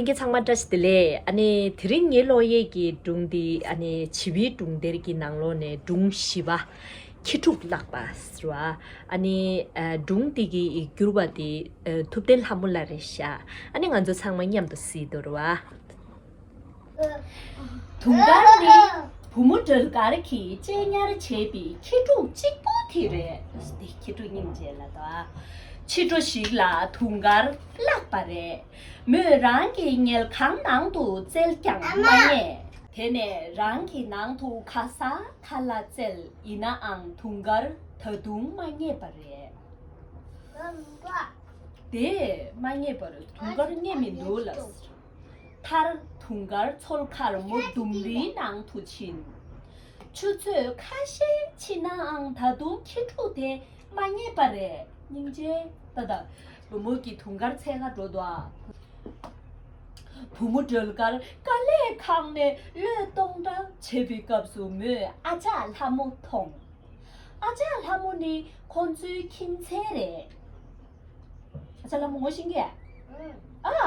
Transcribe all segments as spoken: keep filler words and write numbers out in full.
ལྷན་རྒྱས་ཚང་མ་བཀྲ་ཤིས་བདེ་ལེགས། ཨ་ནི་དེ་རིང་ངའི་ཀློག་ཡས་ཀྱི་སྒྲུང་འདི་ཨ་ནི་བྱིས་པའི་སྒྲུང་དེབ་ཀྱི་ནང་ལོགས་ནས་སྒྲུང་བཞི་པ། ཁྱི་ཕྲུག་བརླགས་པ་ཟེར་བ། ཨ་ནི་ཨ་སྒྲུང་འདི་གི་བསྒྱུར་བ་དེ་ཨ་ཐུབ་བསྟན་ལྷ་མོ་ལགས་རེད་ཤག་ཨ་ནི་ང་ཚོ་ཚང་མ་མཉམ་དུ་གཟིགས་དོ་རེད་བ། དུང་དཀར་ནི་བུ་མོ་སྒྲོལ་དཀར་གྱིས་གཅེས་ཉར་བྱས་པའི་ཁྱི་ཕྲུག་གཅིག་པོ་དེ་རེད། འདི་ཁྱི་ཕྲུག་སྙིང་རྗེ་ལ་དོ། ཕྱི་དྲོ་ཞིག་ལ་དུང་དཀར་བརླགས་པ་རེད། མོས་རང་གི་ཉལ་ཁང་ནང་དུ་བཙལ་ཀྱང་མ་རྙེད། དེ་ནས་རང་གི་ནང་དུ་ག་ས་ག་ལ་བཙལ་ཡིན་ནའང་དུང་དཀར་ད་དུང་མ་རྙེད་པ་རེད། དེ་མ་རྙེད་པར་དུང་དཀར་རྙེད་མི་འདུག་ལ། མཐར་དུང་དཀར་འཚོལ་ཁར་མོ་ལྡུམ་རའི་ནང་དུ་ཕྱིན། ཆུ་ཚོད་ཁ་ཤས་ཕྱིན་ནའང་ད་དུང་ཁྱི་ཕྲུག་དེ་མ་རྙེད་པ་རེད། སྙིང་རྗེ། ད་ད། བུ་མོ་གིས་དུང་དཀར་འཚོལ་ག་འགྲོ་འདུག་ཨ། བུ་མོ་སྒྲོལ་དཀར་དཀའ་ལས་ཁག་ནས་བློས་གཏོང་འདྲ་བྱེད་པའི་སྐབས་སུ་མོས་ཨ་ཅག་ལྷ་མོ་མཐོང་། ཨ་ཅག་ལྷ་མོ་ནི་ཁོང་ཚོའི་ཁྱིམ་མཚེས་རེད། ཨ་ཅག་ལྷ་མོ་ངོ་ཤེས་ཀྱི། ཨ། ཨ་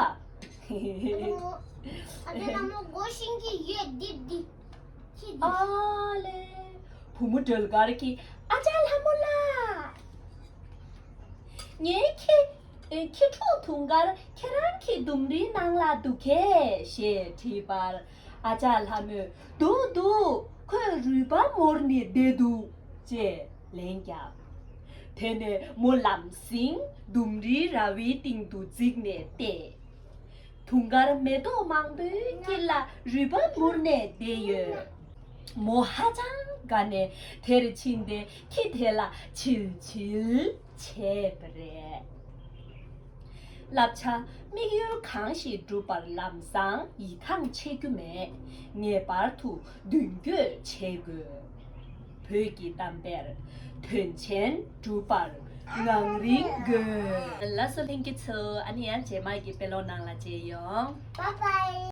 ཅག་ལྷ་མོ་ངོ་ཤེས་ཀྱི་ཡོད། འདི་འདི། ཁྱི་འདི། ཨ་ལེ། བུ་མོ་སྒྲོལ་དཀར་གྱིས་ཨ་ཅག་ལྷ་མོ་ལགས། ངའི་ཁྱི། ཨེ། ཁྱི་ཕྲུག་དུང་དཀར་ཁྱེད་རང་གི་ལྡུམ་རའི་ནང་ལ་འདུག་གས་ཞེས་དྲིས་པར། ཨ་ཅག་ལྷ་མོས། འདུག་འདུག་ཁོས་རུས་པ་མུར་ནས་བསྡད་འདུག་ཅེས་ལན་བརྒྱབ། དེ་ནས་མོ་ལམ་སེང་ལྡུམ་རའི་ར་བའི་སྟེང་དུ་འཛེགས་ནས་བལྟས། དུང་དཀར་མེ་ཏོག་མང་པོའི་དཀྱིལ་ལ་རུས་པ་མུར་ནས་བསྡད་ཡོད། མོ་ཧ་ཅང་དགའ་ནས་དེར་ཕྱིན་ཏེ་ཁྱི་དེ་ལ་བྱིལ་བྱིལ་བྱས་པ་རེད། བསླབ་བྱ། དམིགས་ཡུལ་གང་ཞིག་བསྒྲུབ་པར་ལམ་སང་ཡིད་ཐང་ཆད་རྒྱུ་མེད། ངེས་པར་དུ་མདུན་སྐྱོད་བྱེད་དགོས། བོད་ཀྱི་གཏམ་དཔེར། དོན་ཆེན་སྒྲུབ་པར་ངང་རིང་དགོས། ལགས་སོ་ལྷན་རྒྱས་ཚོ། ཨ་ནི་ཡང་རྗེས་མ་གི་དཔེ་ཀློག་ནང་ལ་མཇལ་ཡོང་། Bye bye.